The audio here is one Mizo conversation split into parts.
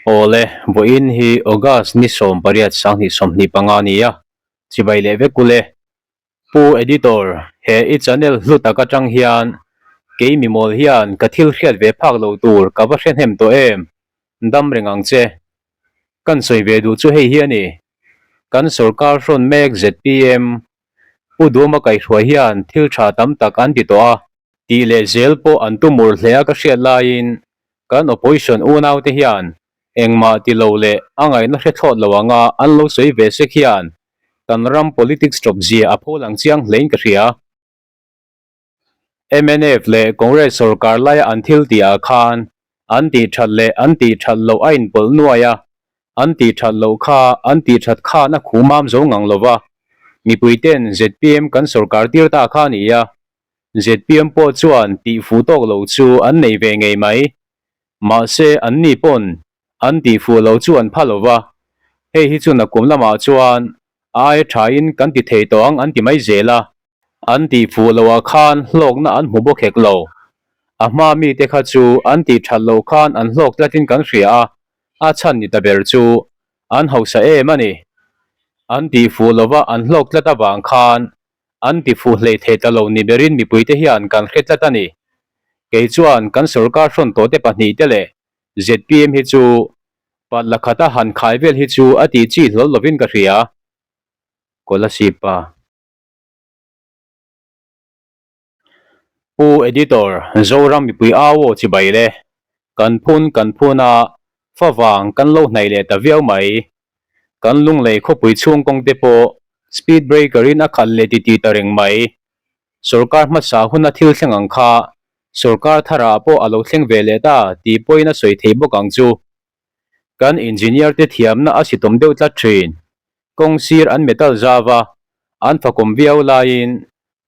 Awle, vawiin hi August ni 18 2025 a ni a, chibai leh vek ule. Pu Editor, he i channel hlu tak atang hian kei mimawl hian ka thil hriat ve phak loh tur ka va hre hnem tawh em? Dam reng ang che. Kan sawi ve duh chu hei hi a ni. Kan sorkar hrawn mek zpm, Pu Duhawma kaihhruai hian thil tha tam tak an ti tawh a, tih leh zel pawh an tumur hle a ka hriat laiin kan opposition unaute hian engmah ti lo leh a ngaihna hre thlawt lo anga an lo sawi ve sek hian kan ram politics tawp zia a pho lang chiang hlein ka hria. Mnf leh Congress sorkar laia an thil tih ah khan an tih that leh an tih that loh a inpawlh nuai a, an tih that loh kha an tih that khan a khu mam zo ngang lova, mipui ten zpm kan sorkar tir ta kha a ni a, zpm pawh chuan tih fuh tawk loh chu an nei ve ngei mai. Mahse an ni pawn an tih fuh loh chu an pha lova, hei hi chu nakum lamah chuan a aia thain kan ti thei tawh ang an ti mai zel a. An tih fuh loh ah khan hlawkna an hmu bawk hek lo. A hma mite kha chu an tih that loh khan an hlawk tlatin kan hria a, a chhan ni ta ber chu an hausa em a ni. An tih fuh lova an hlawk tlat avang khan an ti fuh hlei thei ta lo ni berin mipuite hian kan hre tlat a ni. Kei chuan kan sorkar hrawn tawhte pahnihte leh zpm hi chu patla khata han khai vel hi chu a tih chi hlawl lovin ka hria. Kolasib pa. Pu Editor, Zoram mipui au aw chibai le. Kan phun kan phun a, favang kan lo hnaih leh ta viau mai. Kan lunglei khawpui chhung kawng te pawh speed breaker in a khalh leh titi ta reng mai. Sorkar hmasa huna thil thleng ang kha sorkar tharah pawh a lo thleng ve leh ta tih pawhin a sawi thei bawk ang chu. Kan engineer te thiamna a sitawm deuh tlat thin. Kawng sir an metal zau a, an fakawm viau laiin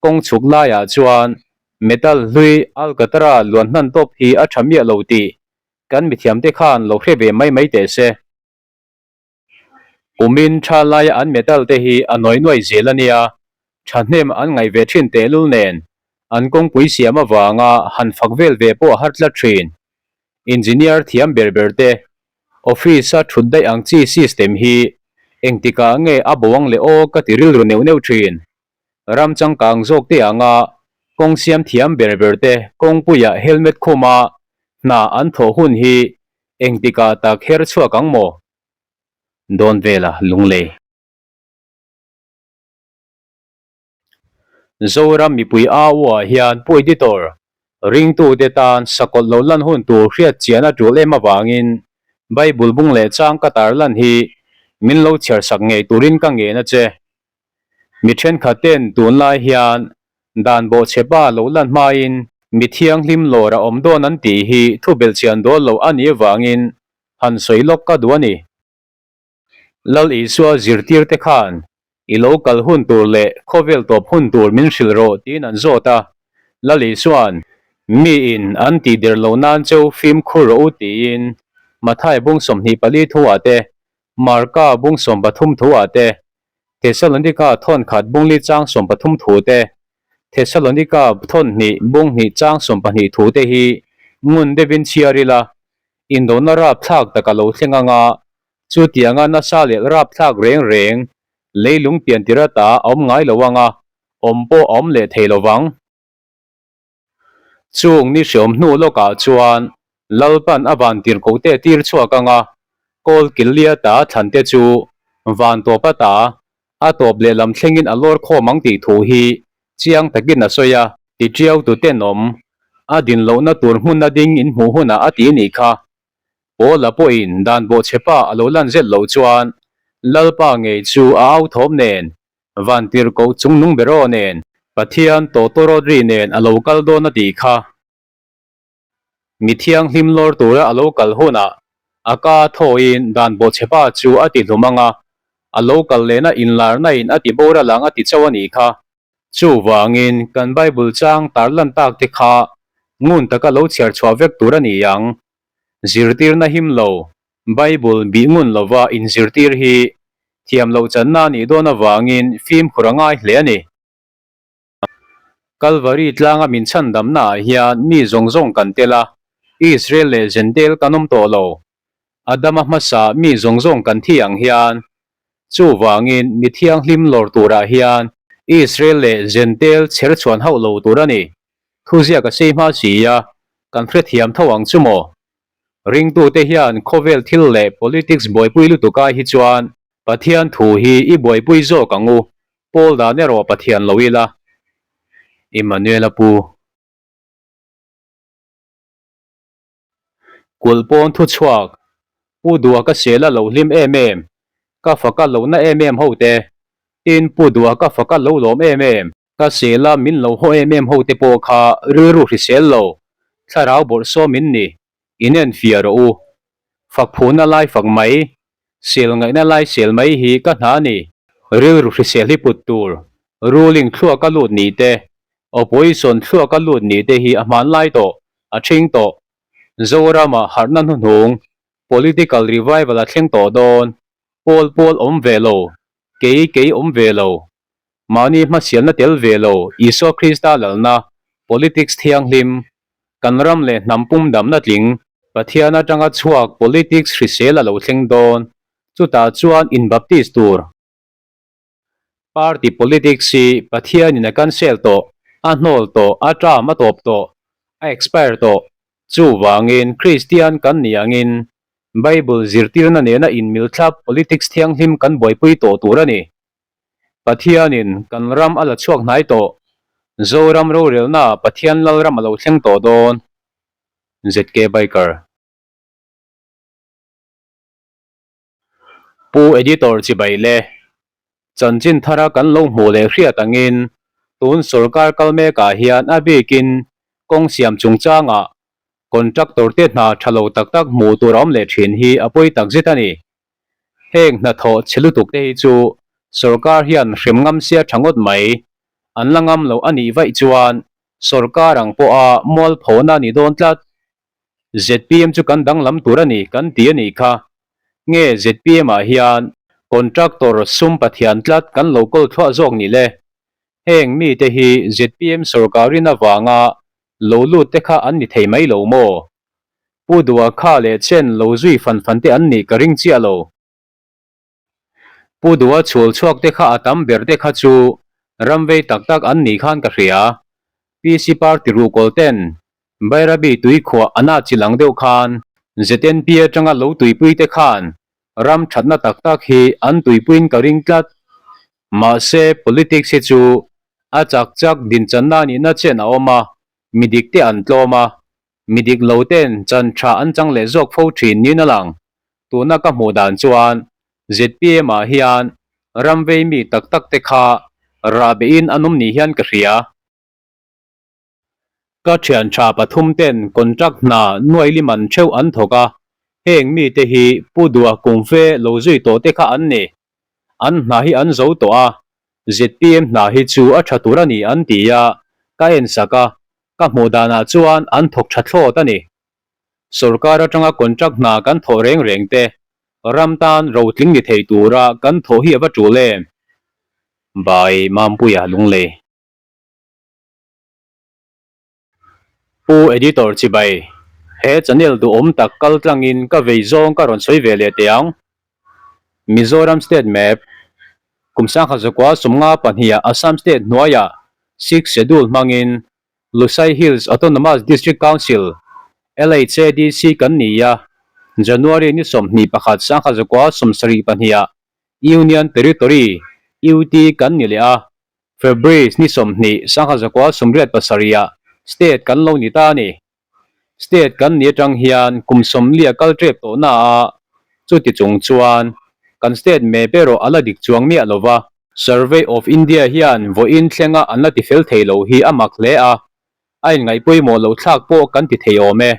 kawng chhuk laiah chuan metal hlui alcatara luan hnan tawp hi a tha miah lo tih kan mithiamte khan lo hre ve mai mai teh se. Kumin tha laia an metal te hi a nawi nuai zel a nia, thahnem an ngaih ve thin tehlul nen an kawngpui siam avanga han fak vel ve pawh a har tlat thin. Engineer thiam ber ber te Office a thut daih ang chi system hi engtikah nge a bo ang le aw ka ti rilru neuh neuh thin. Ram changkang zawk te anga kawng siam thiam ber ber te kawngpuiah helmet khuma hna an thawh hun hi engtikah tak her chhuak ang maw? Dawn vela lunglei. Zoram mipui au ah hian Pu Editor, ringtute tan sakawlh lo lan hun tur hriat chian a tul em avangin Bible bung leh chang ka tar lan hi min lo chhiar sak ngei turin ka ngen a che. Mi thenkhat ten tunlai hian dan bawhchhepa lo lan hmain mi thianghlim lawr a awm dawn an tih hi thu belhchian dawl lo a nih avangin han sawi lawk ka duh a ni. Lal Isua zirtirte khan i lo kal hun tur leh khawvel tawp hun tur min hrilh rawh tiin an zawt a. Lal Isua'n, Miin an tih der lo nan cheu fimkhur rawh u tiin Mathai bung 24 thuah te, Marka bung 13 thuah te, Thesalonika thawn khat bung li chang 13 thu te, Thesalonika thawn hnih bung hnih chang 12 thu te hi ngun deuhin chhiar ila Indona rapthlak tak a lo thleng ang a, chutianga nasa leh rapthlak reng reng leilung pian tir ata a awm ngai lo ang a, awm pawh a awm leh thei lo vang. Chung ni hreawm hnu lawkah chuan Lalpan a van tirhkoh te tir chhuak ang a, kawl killi ata thlan te chu van tawp ata a tawp lehlam thlengin a lawr khawm ang tih thu hi chiang takin a sawi a. Tiṭiau tu tenawm, a din lohna tur hmuna ding in hmuh hunah a ti nih kha. Paula pawhin dan bawhchhepa a lo lan zet loh chuan Lalpa ngei chu a au thawm nen, Vantirhkoh chungnung beraw nen, Pathian tawtawrawt ri nen a lo kal dawn a tih kha. Mi thianghlim lawr tura a lo kal hunah a ka thawiin dan bawhchhepa chu a ti hlum ang a, a lo kal lehna inlarna in a ti boral ang a ti chauh a nih kha. Chuvangin kan Bible chang tarlan tak te kha ngun taka lo chhiar chhuah vek tur a ni ang. Zirtirna him lo, Bible bih ngun lova inzirtir hi thiam loh channa a nih dawn avangin fimkhur a ngai hle a ni. Kalvari tlanga min chhandamnaah hian mi zawng zawng kan tel a, Israel leh Jentail kan awm tawh lo. Adama hmasa mi zawng zawng kan thi ang hian. Chuvangin mi thianghlim lawr turah hian Israel leh Jentail chher chhuan hauh lo tur a ni. Thuziak a sei hma si a, kan hrethiam tho ang chu maw? Ringtute hian khawvel thil leh politics buaipui lutuk ai hi chuan Pathian thu hi i buaipui zawk ang u, Paul dan erawh Pathian lo ila. Immanuela pu. Kulh pawn thu chhuak, Pu Dua ka sel a lo hlim em em, ka fak a lo na em em ho te, tin Pu Dua ka fak a lo lawm em em, ka sel a min lo haw em em ho te pawh kha rilru hrisel lo, thlarau bawrhsawm in ni, in en fiah rawh u. Fak phuna lai fak mai, sel ngaihna lai sel mai hi ka hna a ni. Rilru hrisel hi put tur, ruling thluak a lut ni te, opposition thluak a lut ni te hi a hmanlai tawh, a ṭhing tawh. Zorama harhna hnuhnung, political revival a thleng tawh dawn, pawl pawl awm ve lo, kei kei awm ve lo, mahni hmasialna tel ve lo, Isua Krista lalna, politics thianghlim, kan ram leh hnam pum damna tling, Pathian atanga chhuak politics hrisel a lo thleng dawn, chutah chuan inbaptist tur. Party politics hi Pathianin a cancel tawh, a hnawl tawh, a term a tawp tawh, a expire tawh. Chuvangin Kristian kan nih angin Bible zirtirna nena inmil thlap politics thianghlim kan buaipui tawh tur a ni. Pathianin kan ram a la chhuak hnai tawh. Zoram rorelnaah Pathian Lalram a lo thleng tawh dawn. ZK Biker. Pu Editor chibai le, chanchin thara kan lo hmuh leh hriat angin tun sorkar kal mekah hian a bikin kawng siam chungchangah contractor te hna tha lo tak tak hmuh tur a awm leh thin hi a pawi tak zet a ni. Heng hnathawh chhe lutuk te hi chu sorkar hian hrem ngam sia tha ngawt mai, an la ngam loh a nih vaih chuan sorkar ang pawha mualphona a ni dawn tlat. Zpm chu kan danglam tur a ni kan ti a nih kha. Nge zpm ah hian contractor sum pathian tlat kan lo kawl thluah zawk ni le? Heng mite hi zpm sorkarin avanga lo lut te kha an ni thei mai lo maw? Pu Dua kha leh chen lo zui fan fan te an nih ka ring chiah lo. Pu Dua chhul chhuak te kha a tam ber te kha chu ram vei tak tak an nih khan ka hria. PC party ruhkawl ten Bairabi tuikhuah a nat chi lang deuh khan ZNP atanga lo tuipui te khan ram thatna tak tak hi an tuipuiin ka ring tlat. Mahse politics hi chu a chak chak dinchanna nihna chen a awm a, midik te an tlawm a, Mi dik lo ten chan tha an chang leh zawk fo thin niin a lang. Tuna ka hmuh dan chuan zpm ah hian ram vei mi tak tak te kha rah behin an awm ni hian ka hria. Ka thian tha pathum ten contract hna nuai li man theuh an thawk a, heng mi te hi Pu Dua Kumfe lo zui tawh te kha an ni. An hna hi an zo tawh a, zpm hna hi chu a tha tur a ni an ti a, ka en sak a, Ka hmuh danah chuan an thawk tha thlawt a ni. Sorkar atanga contract hna kan thawh reng reng te, ram tan rotling ni thei tura kan thawh hi a va tul em? By Mampuia Lunglei. Pu Editor Chibai, he channel duhawm tak kal tlangin ka vei zawng ka rawn sawi ve leh teh ang. Mizoram State Map, Kum sangkhat zakua sawmnga pahniha Assam State hnuaiah Sixth Schedule hmangin Lushai Hills Autonomous District Council, LHADC, kan ni a, January ni 21 sangkhat zakua 72ah Union Territory, UT, kan ni leh a, February ni 20 sangkhat zakua 87ah State kan lo ni ta a ni. State kan ni atang hian kum sawmlia kal tep tawh na a, chuti chung chuan kan state map erawh a la dik chuang miah lo va. Survey of India hian vawiin thlenga an la ti fel thei lo hi a mak hle a, a inngaih pawimawh loh thlak pawh kan ti thei awm e.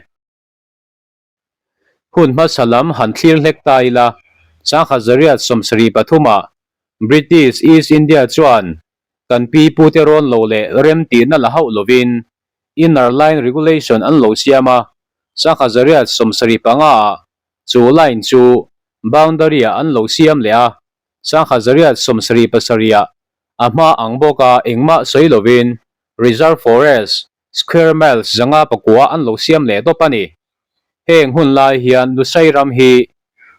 Hun hmasa lam han thlir hlek ta ila, sangkhat zariat 73 ah British East India chuan kan pi pute rawn lo leh rem tihna la hauh lovin Inner Line Regulation an lo siam a, sangkhat zariat 75 ah chu line chu boundary ah an lo siam leh a, sangkhat zariat 77 ah a hma ang bawka engmah sawi lovin Reserve Forest square miles 509 an lo siam leh dawp a ni. Heng hun lai hian Lusai ram hi.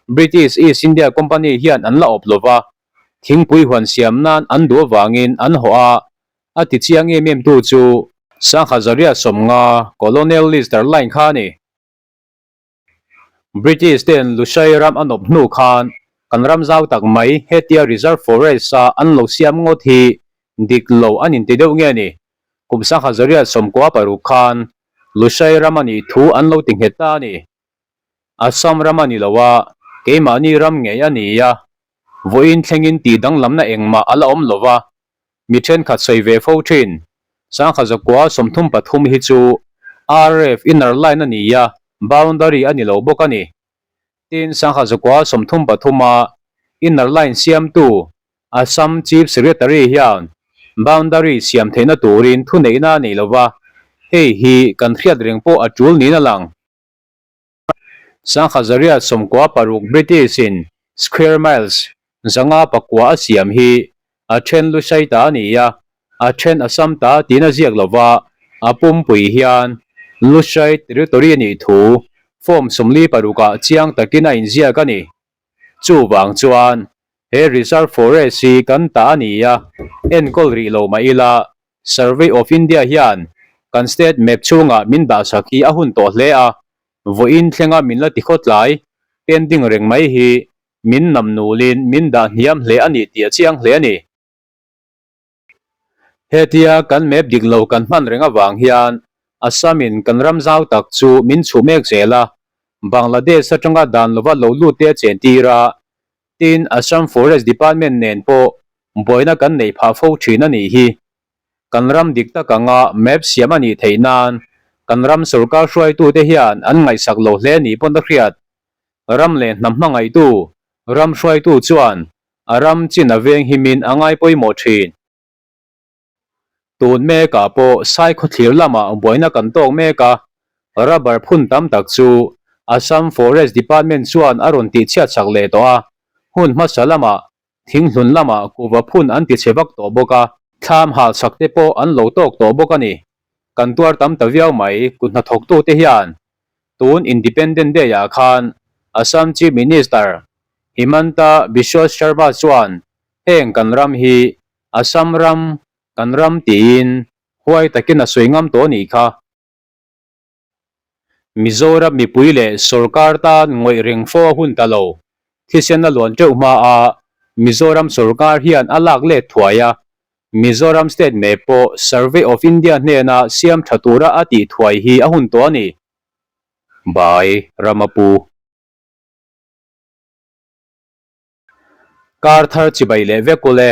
British East India Company hian an la awp lo va, thingpui huan siam nan an duh avangin an hawh a, a ti chiang em em tu chu Sangha Zaria 50 Colonel Lister Line kha a ni. British ten Lushai ram an awp hnu khan kan ram zau tak mai hetia reserve forest a an lo siam ngawt hi dik lo an inti deuh nge ni? Kum 1896 khan Lushai ram a nih thu an lo ti nghet ta a ni. Assam ram a ni lo a, keimahni ram ngei a ni a, vawiin thlengin tih danglamna engmah a la awm lo va, Mi thenkhat sawi ve fo thin. 1933 hi chu RF inner line a ni a, boundary a ni lo bawk a ni. Tin, 1933 a inner line siamtu Assam Chief Secretary hian boundary siam theihna turin thuneihna a nei lo va, hei hi kan hriat reng pawh a tul niin a lang. 1996 British in square miles 509 a siam hi a then Lushai ta a ni a, a then Assam ta tiin a ziak lo va, a pumpui hian Lushai territory a nih thu form 46 ah chiang takin a inziak a ni. Chuvang chuan he reserve forest hi kan ta a ni a, enkawl rih lo mah ila Survey of India hian kan state map chhungah min dahsak hi a hun tawh hle a, vawiin thlenga min la tikhawtlai pending reng mai hi min nam nulin min dah hniam hle a ni tih a chiang hle a ni. Hetia kan map dik lo kan hman reng avang hian Assam-in kan ram zau tak chu min chhuh mek zel a, Bangladesh atanga dan lova lo lut te a chen tir a, Tin, Assam Forest Department nen pawh buaina kan neih phah fo thin a nih hi. Kan ram dik tak anga map siam a nih theih nan kan ram sorkar hruaitute hian an ngaihsak lo hle nih pawn a hriat. Ram leh hnam hmangaihtu, ram hruaitu chuan a ram chin a veng himin a ngai pawimawh thin. Tun mekah pawh Saikhawthlir lamah buaina kan tawk mek a, rubber phun tam tak chu Assam Forest Department chuan a rawn tihchhiat chak leh tawh a, hun hmasa lamah thinghlun lamah kuhva phun an tichhe vak tawh bawk a, thlam hal chak te pawh an lo tawk tawh bawk a ni. Kan tuar tam ta viau mai, kut hnathawktute hian tun Independent Day-ah khan Assam Chief Minister Himanta Biswa Sarma chuan heng kan ram hi Assam ram, kan ram tiin huai takin a sawi ngam tawh a nih kha. Mizoram mipui leh sorkar tan ngawih reng fo a hun ta lo. Thisen a luan teuh hma a, Mizoram sorkar hian a lak let thuai a, Mizoram state map pawh Survey of India hnena siam tha tura a tih thuai hi a hun tawh a ni. By Ramapu. Kar thar chibai leh vek ule.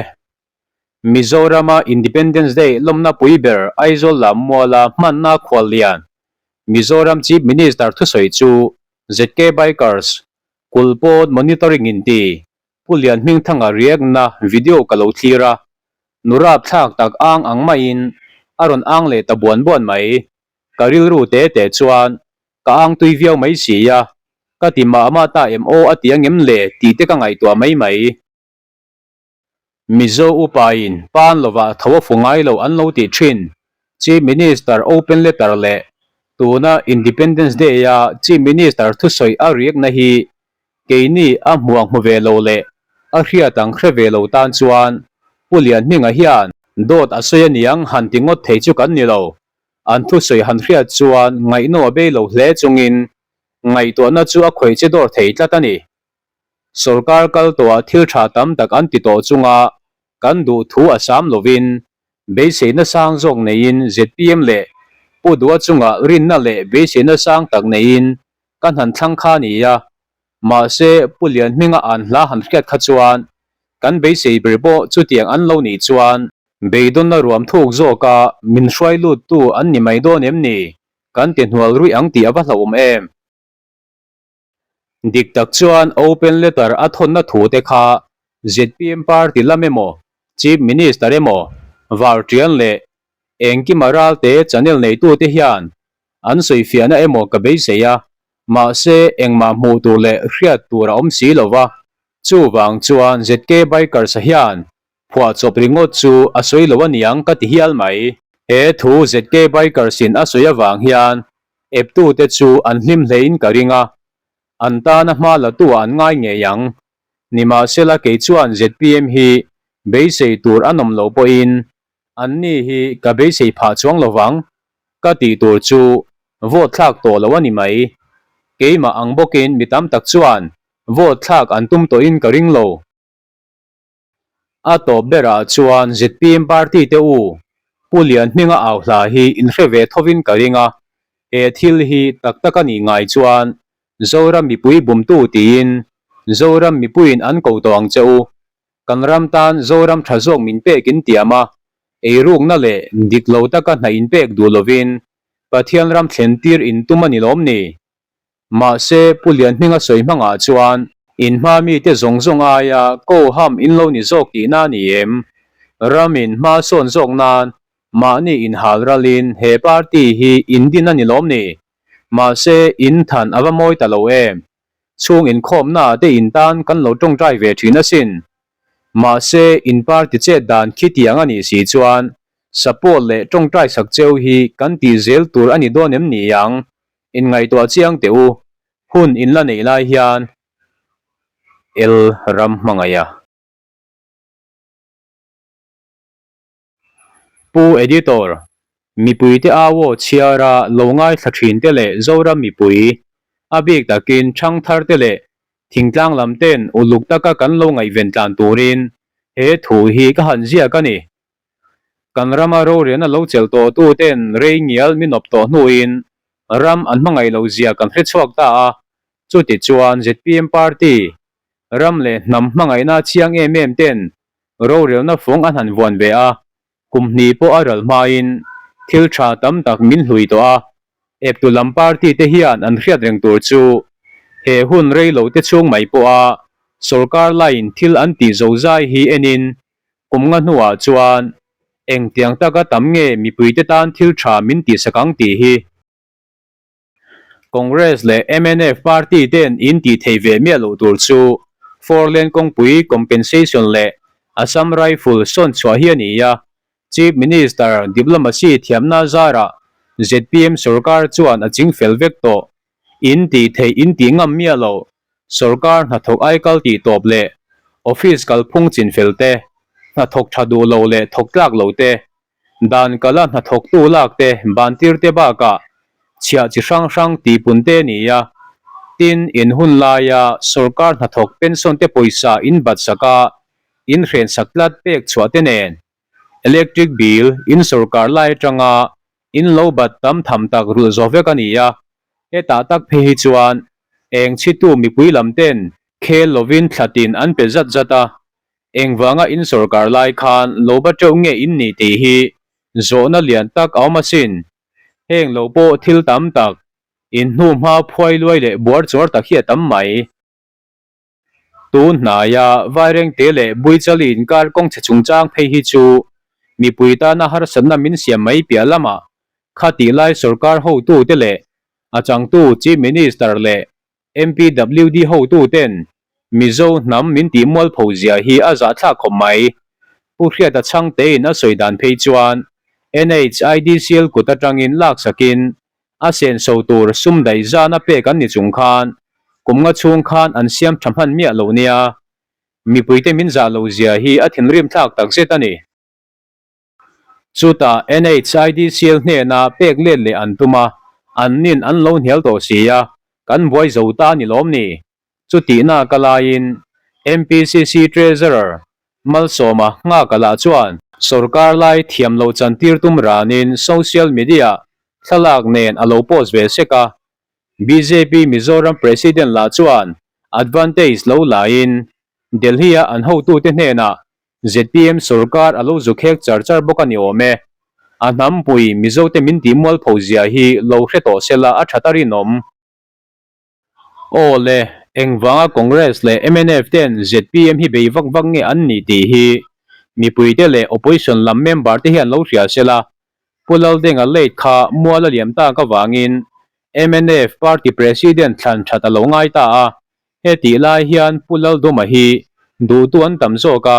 Mizorama Independence Day lawmna pui ber Aizawl lam muala hmanna khuallian Mizoram Chief Minister thusawi chu ZK Bikers Kulhpawn Monitoring inti Pu Lianhmingthanga riakna video ka lo thlir a, nurap thlak tak ang ang maiin a rawn ang leh ta buan buan mai. Ka rilru te te chuan Ka ang tui viau mai si a, ka ti mah mah ta em aw a ti angem le tih te ka ngaihtuah mai mai. Mizo upain pan lovah tho a fu ngai lo an lo tih thin. Chief Minister open letter leh tuna Independence Day a Chief Minister thusawi a riakna hi keini a hmuang hmu ve lo leh a hriat ang hre ve lo tan chuan Pu Lianhminga hian dawt a sawi aniang han ti ngawt thei chu kan ni lo. An thusawi han hriat chuan ngaihnawm a bei lo hle chungin ngaihtuahna chu a khawih che dawr thei tlat a ni. Sorkar kal tawhah thil tha tam tak an ti tawh chunga kan duh thu a sam lovin beiseina sang zawk neiin zpm leh Pu Dua chungah rinna leh beiseina sang tak neiin kan han thlang kha a ni a, mahse Pu Lianhminga an hla han hriat kha chuan kan beisei ber pawh chutiang an lo nih chuan Beidawnna ruam thuk zawka min hruai luttu an ni mai dawn em ni? Kan ti hnual ruih ang tih a va hlauhawm em? Dik tak chuan open letter a thawnna thu te kha zpm party lam emaw, Chief Minister emaw, Vartian leh Engkima Ralte channel neitute hian an sawifiahna emaw ka beisei a, mahse engmah hmuh tur leh hriat tur a awm si lo va, chuvang chuan ZK Bikers-a hian Phuahchawp ringawt chu a sawi lo aniang ka ti hial mai. He thu ZK Bikers in a sawi avang hian eptute chu an hlim hlein ka ring a. An tana hma la tu ah an ngai ngei ang. Nimahsela kei chuan zpm hi beisei tur an awm lo pawhin anni hi ka beisei phah chuang lo vang. Ka tih tur chu vote thlak tawh lo a ni mai. Keimah ang bawkin mi tam tak chuan vote thlak an tum tawhin ka ring lo. A tawp berah chuan zpm party te u Pu Lianhminga au hla hi in hre ve thovin ka ring a, he thil hi tak tak a nih ngai chuan Zoram mipui bumtu tiin Zoram mipuiin an ko tawh ang che u. Kan ram tan Zoram tha zawk min pek in tiam a, eirukna leh dik lo taka hna in pek duh lovin Pathian ram thlen tir in tum a ni lawm ni? Mahse, Pu Lianhminga sawi hmangah chuan in hma mite zawng zawng aia ko ham in lo ni zawk tihna a ni em? Ramin hma sawn zawk nan mahni inhal ralin he party hi in din a ni lawm ni? Mahse, in than a va mawi ta lo em? Chhung inkhawmnaah te in tan kan lo tawngtai ve thin asin. Mahse, in party chet dan khitiang a nih si chuan support leh tawngtai sak cheu hi kan tih zel tur a ni dawn em ni ang? Inngaihtuah chiang teh u, hun in la neih lai hian El ram hmangaih a. Pu Editor, mipuite au aw chhiara lo ngaithla thin te leh Zoram mipui, a bik takin thangthar te leh thingtlang lam ten uluk taka kan lo ngaihven tlan turin he thu hi ka han ziak a ni. Kan rama rorian a lo chelh tawh tu ten rei ngial min awp tawh hnuin ram an hmangaih lo zia kan hre chhuak ta a, chuti chuan zpm party ram leh hnam hmangaihna chiang em em ten rorelna fawng an han vuan ve a, kum hnih pawh a ral hmain thil tha tam tak min hlui tawh a, eptu lam party te hian an hriat reng tur chu he hun rei lo te chhung mai pawha sorkar laiin thil an tih zozai hi enin Kum nga hnuah chuan engtiang taka tam nge mipuite tan thil tha min tihsak ang tih hi Congress leh mnf party ten in tih thei ve miah loh tur chu Four lane kawngpui compensation leh Assam Rifle sawn chhuah hi a ni a, Chief Minister diplomacy thiamna zarah zpm sorkar chuan a ching fel vek tawh. In tih theih in tih ngam miah loh Sorkar hnathawk aikal tih tawp leh office kalphung chinfel te, hnathawk tha duh lo leh thawk tlak lo te, dan kala hnathawktu lak te ban tir te bakah chhiah chi hrang hrang tihpun te a ni a. Tin, in hun laia sorkar hnathawk pension te pawisa in bat sak a, in hrensak tlat pek chhuah te nen electric bill in sorkar lai atanga in lo bat tam tham tak rulh zawh vek a ni a. Hetah tak phei hi chuan eng chhitu mipui lam ten khel lovin thlatin an pe zat zat a, engvanga in sorkar lai khan lo ba teuh nge in ni tih hi zawhna lian tak a awm asin. Heng lo pawh thil tam tak, in hnu hma phuai luai leh buar chuar tak hi a tam mai. Tun hnaia Vairengte leh Buichali inkar kawngchhe chungchang phei hi chu mipui tana harsatna min siam mai piah lamah khatih lai sorkar hotute leh a changtu Chief Minister leh MPWD hotuten Mizo hnam min tih mualpho zia hi a zahthlak khawp mai. Pu Hriata Chhangtein a sawi dan phei chuan NHIDCL kut atangin laksakin A senso tur sum daih zan a pek an ni chung khan kum nga chhung khan an siam tha hman miah lo nia. Mipuite min zah lo zia hi a thinrim thlak tak zet a ni. Chutah NHIDCL hnena pek let leh an tum a, an nin an lo hnial tawh si a, kan buai zo ta a ni lawm ni? Chutihna ka laiin MPCC Treasurer Malsawma nghak a lah chuan sorkar lai thiam lo chantir tum ranin social media thlalak nen a lo post ve sek a. Bjp Mizoram President lah chuan advantage lo laiin Delhi-a an hotute hnenah zpm sorkar a lo zukhek char char bawk a ni awm e. A hnampui Mizote min tih mualpho zia hi lo hre tawh sela a tha ta rinawm. Aw le, engvanga Congress leh mnf ten zpm hi bei vak vak nge an nih tih hi mipuite leh opposition lam member te hian lo hria se la, Pu Laldenga late kha mual a liam tak avangin mnf party president thlan that a lo ngai ta a, hetih lai hian Pu Lalduma hi duhtu an tam zawk a,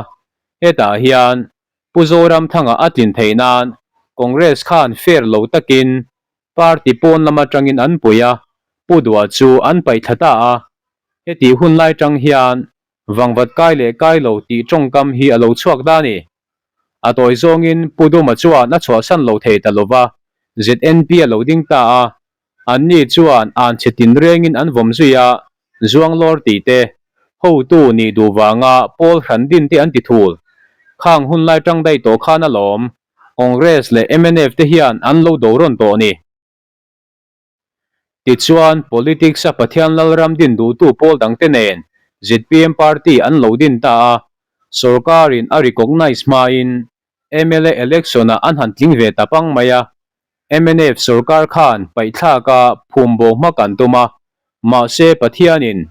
hetah hian Pu Zoramthanga a tlin theih nan Congress khan fair lo takin Party pawn lam atangin an pui a, Pu Dua chu an paih thla ta a. Hetih hun lai tang hian Vangvat kai leh kai lo tih tawngkam hi a lo chhuak ta a ni. A tawi zawngin Pu Duma chuan a chhuahsan lo thei ta lova, ZNP a lo ding ta a. Anni chuan an chhe tin rengin an vawm zui a, zuang lawr tih te, hotu nih duh vanga pawl hran din te an ti thul. Khang hun lai tang daih tawh khan alawm, Congress leh mnf te hian an lo do rawn tawh ni. Tichuan, politics-a Pathian Lalram din duhtu pawl dangte nen zpm party an lo din ta a, sorkarin a recognise hmain mla election-ah an han tling ve ta pang mai a. Mnf sorkar khan paihthlaka phum bo hmak an tum a, mahse Pathianin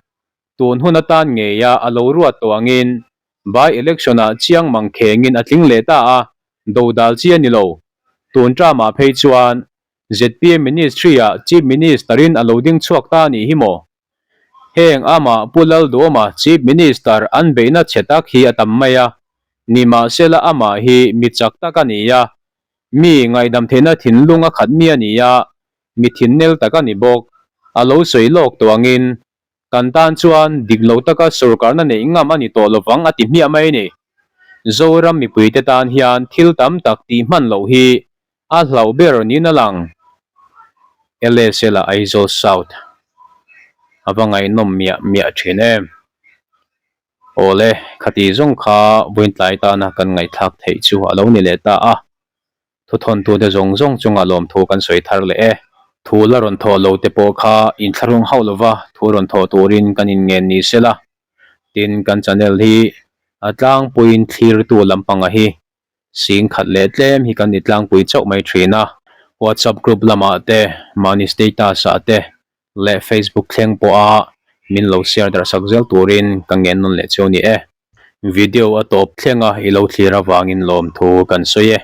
tun hun atan ngeia a lo ruat tawh angin by election-ah chiang mang khengin a tling leh ta a, dodal chi a ni lo. Tun term-ah phei chuan Zpm Ministry-ah Chief Minister-in a lo ding chhuak ta a nih hi maw? Heng amah Pu Lalduama Chief Minister an beihna chhe tak hi a tam mai a, nimahsela amah hi mi chak tak a ni a, mi ngaihdam theihna thinlung a khat mi a ni a, mi thinnel tak a ni bawk. A lo sawi lawk tawh angin kan tan chuan dik lo taka sorkarna neih ngam a ni tawh lovang a ti hmiah mai a ni. Zoram mipuite tan hian thil tam tak tih hman loh hi A hlauh ber niin a lang. LSL a Aizawl South a va ngaihnawm miah miah thin em. Awle, khati zawng kha vawiintlai tana kan ngaihthlak theih chu a lo ni leh ta a. Thuthawntute zawng zawng chunga lawmthu kan sawi thar leh e. Thu la rawn thawh lo te pawh kha inthlahrung hauh lova thu rawn thawh turin kan inngen ni sela. Tin, kan channel hi a tlangpuiin thlirtu lampanga hi Sing khat leh tlem hi kan ni tlangpui chauh mai thin a, WhatsApp group lamah te, mahni status ah te leh Facebook thleng pawha min lo share darh sak zel turin ka ngen nawn leh chu a ni e. Video a tawp thlenga i lo thlir avangin lawmthu kan sawi e.